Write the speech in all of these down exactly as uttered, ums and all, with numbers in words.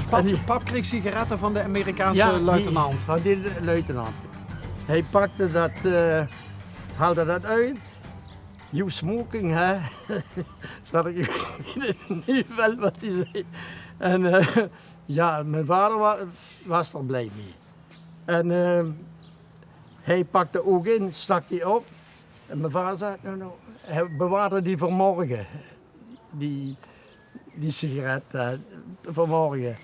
Pap, en die pap kreeg sigarette van de Amerikaanse luitenant. Ja, die, van die luitenant. Hij pakte dat, eh, haalde dat uit. "You smoking, hè?" Zat ik, ik weet niet wel wat hij zei. En, eh, ja, mijn vader wa-, was er blij mee. En, eh, hij pakte ook in, stak die op. En mijn vader zei: "Nou, nou, hij bewaarde die voor morgen." Die, die sigaret, eh, voor morgen.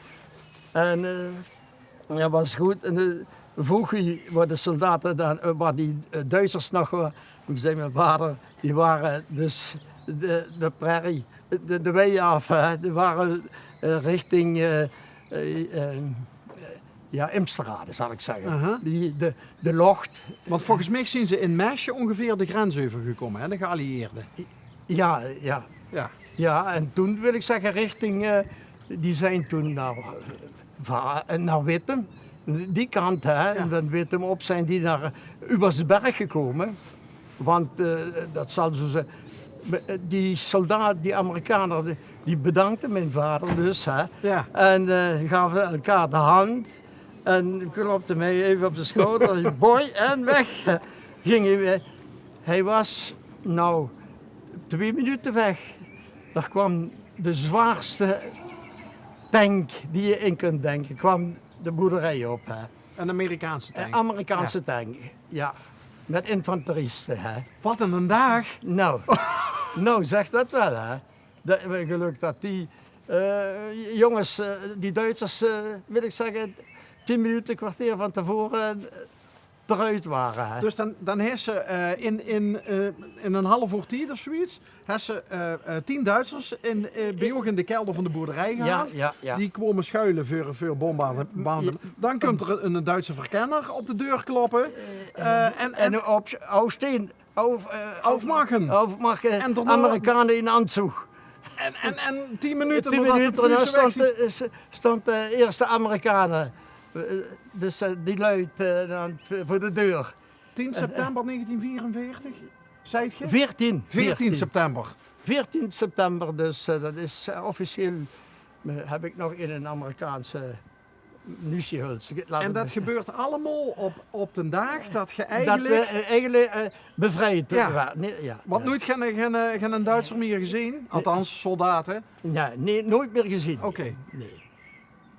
En, eh, dat was goed. En, eh, vroeg hij wat de soldaten dan, eh, wat die, eh, Duitsers nog wa-, zei mijn vader, die waren dus de, de prairie, de, de wei af, hè. Die waren, eh, richting, eh, eh, eh, ja, Imsterrade, zal ik zeggen. Aha. Die, de, de locht. Want volgens mij zijn ze in Mesje ongeveer de grens overgekomen, hè, de geallieerden. Ja, ja. Ja. Ja, en toen wil ik zeggen richting, eh, die zijn toen naar, Va-, eh, naar Wittem. Die kant, hè, ja. En van Wittem op zijn die naar, eh, Ubersberg gekomen. Want, eh, dat zal zo zijn. Maar, eh, die soldaat, die Amerikaner, die, die bedankte mijn vader dus, hè. Ja. En, eh, gaven elkaar de hand. En klopte mij even op de schouder. Boy, en weg ging hij weer. Hij was, nou, twee minuten weg. Daar kwam de zwaarste tank die je in kunt denken, kwam de boerderij op, hè. Een Amerikaanse tank? Een Amerikaanse tank, ja. Met infanteristen, hè. Wat een dag! Nou, nou, zeg dat wel, hè. Dat, geluk dat die, eh, jongens, eh, die Duitsers, eh, wil ik zeggen, tien minuten, kwartier van tevoren, eh, eruit waren, hè. Dus dan, dan hebben ze, eh, in, in, eh, in een half uur tijd of zoiets, hebben ze, eh, eh, tien Duitsers in, eh, bij jou in de kelder van de boerderij gehad. Ja, ja. Die kwamen schuilen voor, voor bombardementen. Dan komt er een, een Duitse verkenner op de deur kloppen. Eh, en, en op, aufstehen. Auf, eh, aufmachen. Aufmachen. En daarna Amerikanen in aanzug. En, en, en tien minuten nadat de politie weg stond, eh, s-, stond de eerste Amerikanen, eh, dus, eh, die luid, eh, dan v-, voor de deur. Tien september negentien vierenveertig, zei je? Veertien. Veertien september. Veertien september, dus, eh, dat is, eh, officieel, eh, heb ik nog in een Amerikaanse En dat gebeurt allemaal op, op de dag dat ge eigenlijk, eh, eigenlijk, eh, bevrijd waren. Ja. Want nooit geen, geen, eh, geen Duitser meer gezien? Althans, soldaten? Ja, nee, nooit meer gezien. Oké. Nee.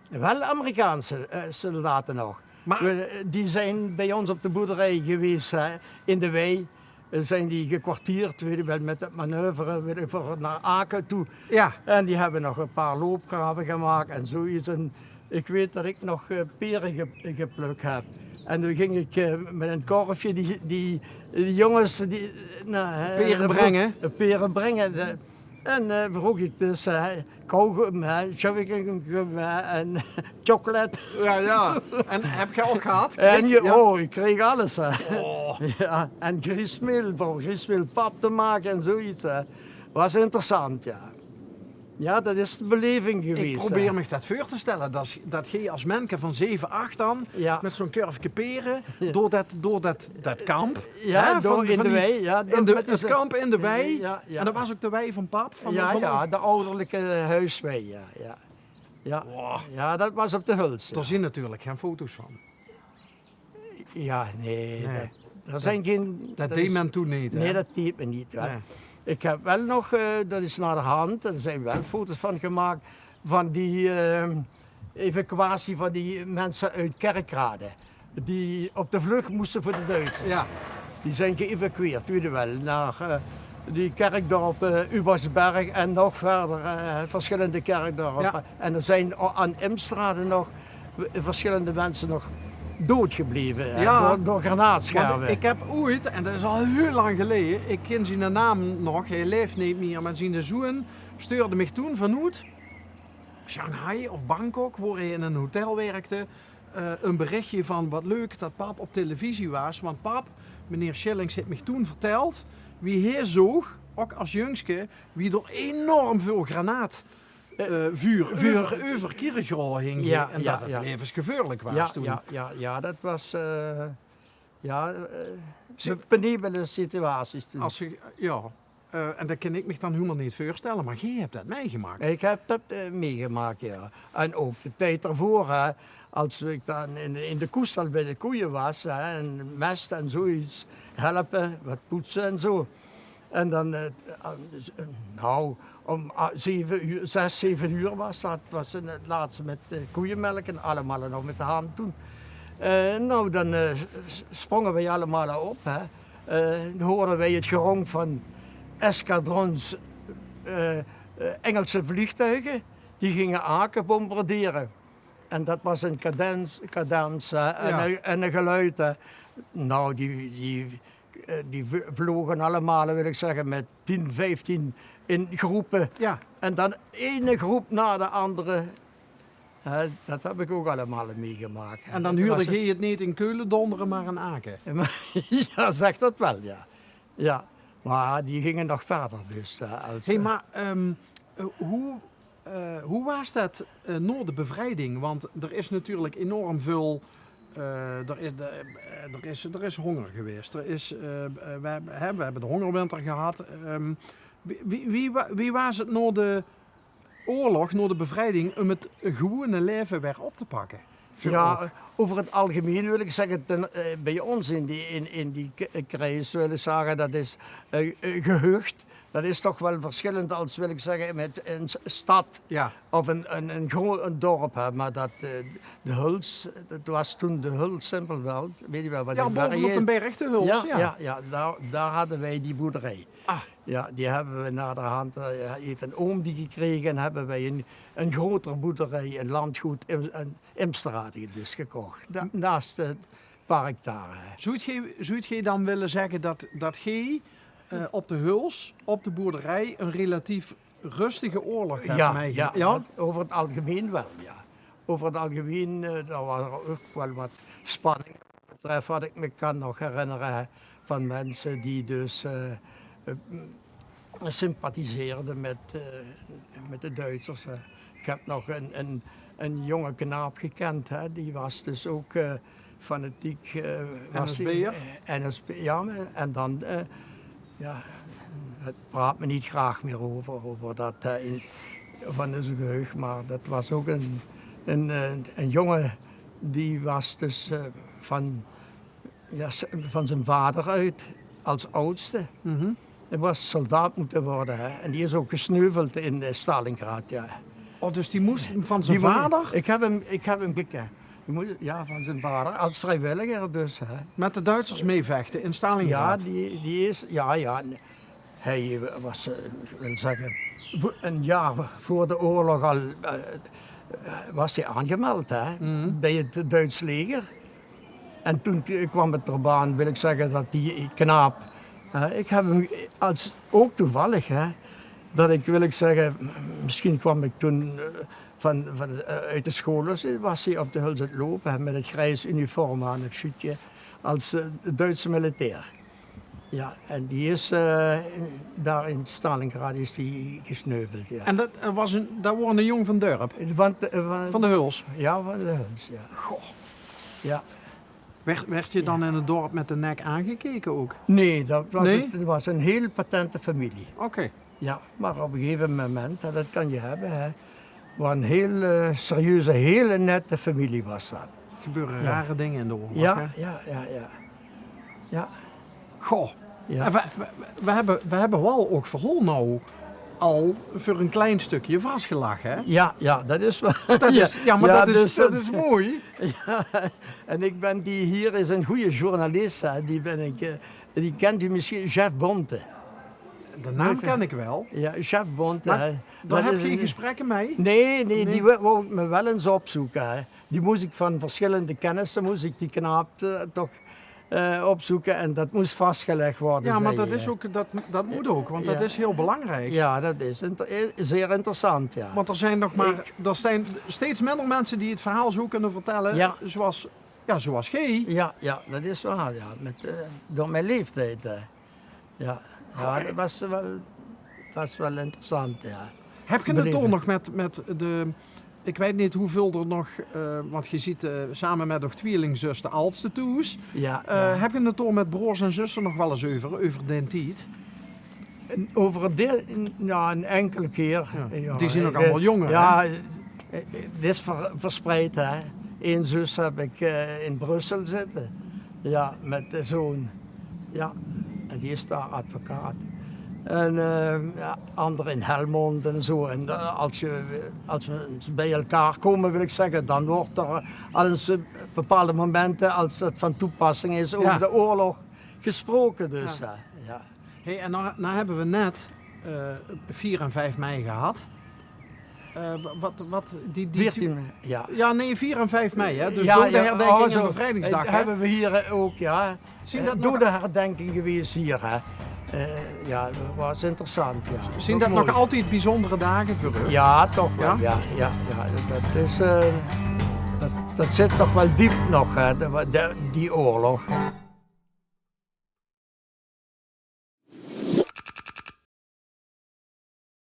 Wel Amerikaanse, eh, soldaten nog. Maar we, eh, die zijn bij ons op de boerderij geweest, hè, in de wei. Eh, zijn die gekwartierd, weet ik wel, met het manoeuvre, weet ik, voor naar Aken toe. Ja. En die hebben nog een paar loopgraven gemaakt en zoiets. En ik weet dat ik nog, eh, peren ge-, geplukt heb. En toen ging ik, eh, met een korfje die, die, die jongens die, nou, hè, peren brengen. Peren brengen. De, En, eh, vroeg ik dus, eh, kauwgom, hè, chewingum, hè, en chocolate. Ja, ja. En heb je ook gehad? En je, oh, ik kreeg alles, hè. Oh. Ja, en griesmeel, voor griesmeelpap te maken en zoiets, hè. Was interessant, ja. Ja, dat is de beleving geweest, hè. Ik probeer me dat voor te stellen, dat, dat je als menke van zeven, acht dan, met zo'n kurfje peren, door dat, door dat, dat kamp, ja, hè, door van, in van de wei, ja, in de, het kamp in de wei. Ja, ja. En dat was ook de wei van pap? Van, ja, van ja, de ouderlijke huiswei, ja, ja. Ja. Wow. Ja, dat was op de Hulse. Er zijn natuurlijk geen foto's van. Ja, nee, nee. Dat, er zijn geen, dat deed men toen niet, hè? Nee, dat deed men niet, hè. Nee. Ik heb wel nog, eh, dat is naar de hand, er zijn wel foto's van gemaakt, van die, eh, evacuatie van die mensen uit Kerkrade. Die op de vlucht moesten voor de Duitsers. Ja. Die zijn geëvacueerd, weet je wel, naar, eh, die kerkdorpen, eh, Ubersberg en nog verder, eh, verschillende kerkdorpen. Ja. En er zijn o-, aan Imsterrade nog w-, verschillende mensen nog doodgebleven, hè, ja, door, door granaatscherven. Want ik heb ooit, en dat is al heel lang geleden, ik ken zijn naam nog, hij leeft niet meer, maar zijn zoon stuurde mij toen vanuit Shanghai of Bangkok, waar hij in een hotel werkte, eh, een berichtje van: "Wat leuk dat pap op televisie was." Want pap, meneer Schillings, heeft mij toen verteld wie hij zoog, ook als jongske, wie er enorm veel granaat, eh, vuur, vuur over, over Kirchroa heen ging. Ja, en ja, dat het levensgevaarlijk was toen. Ja, ja, ja, dat was, eh, ja, eh, penibele situaties toen. Als je, ja. Eh, en det kin ik mich dan hielemaol neet veurstelle, mer geej hebt det meegemaak. Ik heb det, eh, meegemaak, ja. En ouk de tied daorveur, hè, as ik dan in, in de koestal bie de koeie waas, hè, en mest en zoiets helpe, wat poetse en zo. En dan, eh, eh, nou, om, ah, zeve uur, zes, zeve uur waas det, waas 't, 't laatste mit, eh, koeiemelke, allemaol nog mit de hand toen. Eh, nou, dan, eh, s-, s-, spronge weej allemaol op, hè. Eh, dan hoorde weej 't geronk van eskadrons, eh, eh, Engelse vliegtuigen, die ginge Aken bombarderen. En det waas 'n cadans, cadans, hè, en 'n, en 'n geluid, hè. Nou, die, die, eh, die v-, vloge allemaol, wil ik zegge, mit tien, vieftien in groepe. Ja. En dan eine groep na de andere. Hè, det heb ik ouk allemaol meegemaak, hè. En dan huurde geej 't neet in Keulen dondere, mer in Aken. Ja, zeg det wel, ja. Ja, mer die ginge nog verder, dus, eh, as, hey, eh, mer, ehm, eh, hoe, eh, hoe waas det, eh, nao de bevrijding? Want d'r is natuurlijk enorm veul, eh, d'r is, de, eh, d'r is, d'r is honger gewaes. D'r is, eh, eh, we hebbe, hè, we hebbe de hongerwinter gehad. Ehm, wie, wie, wie wa-, wie waas 't nao de oorlog, nao de bevrijding, um 't gewoene laeve weer op te pakke? Ja, euver 't algemeen wil ik zegge, ten, eh, bie ós in die, in, in die k-, eh, kries wil ik zegge, det is, eh, eh, gehucht. Det is toch wel verschillend as, wil ik zegge, mit 'n s-, stad of 'n, 'n, 'n gro-, 'n dorp, hè. Mer det, eh, de Huls, 't waas toen de Huls Simpelveld, weej wel wat. Ja, boven op de berg, de Huls, ja. Ja, ja, dao, dao hadde weej die boerderie. Ah. Ja, die hebbe we naderhand, eh, heeft 'n oom die gekrege en hebbe weej 'n, 'n groter boerderie, 'n landgood in, in Imsterade dus gekocht. Da-, naast 't park dao, hè. Zoet geej, zoet geej dan wille zegge det, det geej, eh, op de Huls, op de boerderie, 'n relatief rustige oorlog hebt meegemaak? Ja, ja, det euver 't algemeen wel, ja. Euver 't algemeen, eh, dao waas ouk wel wat spanning. Betreft wat ik me kan nog herinnere, hè, van minse die dus, eh, eh, sympathiseerde mit, eh, mit de Duitsers, hè. Ik heb nog 'n, 'n, 'n jonge knaap gekend, hè, die waas dus ouk, eh, fanatiek, eh, waas die, N S B'er? Eh, N S B, ja, en dan, eh, ja, het praat me neet graag mier euver, euver det, hè, in, van ós gehucht, mer det waas ouk 'n, 'n, eh, 'n jonge die waas dus, eh, van, ja, s-, van zien vader oet as oudste. Hae waas soldaat mótte waere, hè. En die is ouk gesneuveld in, eh, Stalingrad, ja. Oh, dus die mós van zien vader? Ik heb 'm, ik heb 'm gekend. Die mós, ja, van zien vader, as vriewilliger dus, hè. Mit de Duitsers meevechte in Stalingrad? Ja, die, die is, ja, ja. Hae waas, eh, wil zegge, vo-, 'n jaor veur de oorlog al, eh, waas hae aangemeld, hè, bie 't Duits leger. En toen k-, kwaam 't d'rop aan, wil ik zegge, det die knaap, hè, ik heb 'm as, ouk toevallig, hè, det ik, wil ik zegge, misschien kwaam ik toen, eh, van, van, eh, oet de school, waas hae op de Huls aan 't loupe, hè, mit 't gries uniform aan, 't sjuutje, as, eh, Duitse militair. Ja, en die is, eh, dao in Stalingrad is die gesneuveld, ja. En det, eh, waas 'n, det waas 'n jong van 't dörp? Van de, eh, van, van de Huls? Ja, van de Huls, ja. Goh. Ja. Werd, werd je dan in het dorp met de nek aangekeken ook? Nee, det waas, nee? 't Waas 'n heel patente familie. Oké. Ja, mer op 'n gegeve moment, hè, det kan je hebbe, hè. Waas 'n heel, eh, serieuze, hele nette familie waas det. Gebeure rare dingen in de oorlog, hè? Ja, ja, ja. Ja. Goh. Ja. En we, we, we hebbe, we hebbe waal ouk veural now al veur 'n klein stukje vasgelag, hè? Ja, ja, det is waal. Det is, ja, mer det is, dus det is mooi. Ja. En ik bin, die hier is 'n goeie journalist, hè, die bin ik, eh, die kent u misschien, Jeff Bonte. De naam ken ik wel. Ja, Jeff Bonte, hè. Mer dao heb je gesprekke mee? Nee, nee, die wou, wou ik me wel ens opzoeke, hè. Die mós ik van verschillende kennisse, mós ik die knaap, eh, toch, eh, opzoeke en det mós vasgeleg waere, ja, mer det is ouk, det, det mót ouk, want det is heel belangrijk. Ja, det is inter-, eh, zeer interessant, ja. Want er zijn nog maar, er zijn steeds minder mensen die het verhaal zo kunnen vertellen, ja, zoals, ja, zoals geej. Ja, ja, det is waor, ja. Mit, eh, door mijn leeftijd, hè. Ja, ja, det waas waal, waas waal interessant, ja. Heb je het toen nog met, met de, ik weet niet hoeveel er nog, eh, want je zit, eh, samen met nog tweelingzus, de oudste thoes. Ja, eh, ja. Heb je het toen met broers en zussen nog wel eens over, over den tied? En euver 't deel, jao, 'n inkele kier. Jao. Jao, die zien ouch allemaol jónger, hè? Jao, 't is ver-, verspreid, hè. Ein zus höb ich, eh, in Brussel zitte. Jao, mit de zoon. Jao, en die is dao advocaat. En, eh, jao, anger in Helmond en zoe. En, eh, es se, es v'r ins bie-ein kómme, wil ich zègke, dan weurt d'r al ins, eh, bepaalde momente, es 't van toepassing is, euver d'n oorlog gesproke, dus, hè. Jao. Hey, en noe, noe höbbe v'r net, eh, veer en vief mei gehad. Eh, wa-, wat, wat, die, die Veertien mei, jao. Jao, nae, veer en vief mei, hè? Dus jao, dodeherdenking en bevrijdingsdag, hè? Höbbe v'r hie ouch, jao. Zien dat nog dodeherdenking gewaes hie, hè? Eh, jao, dat waas interessant, jao. Zien dat nog altied biezóndere daag veur uch? Jao, toch waal, jao, jao, jao. Dat is, eh, dat, dat zit toch waal diep nog, hè, de, de, die oorlog.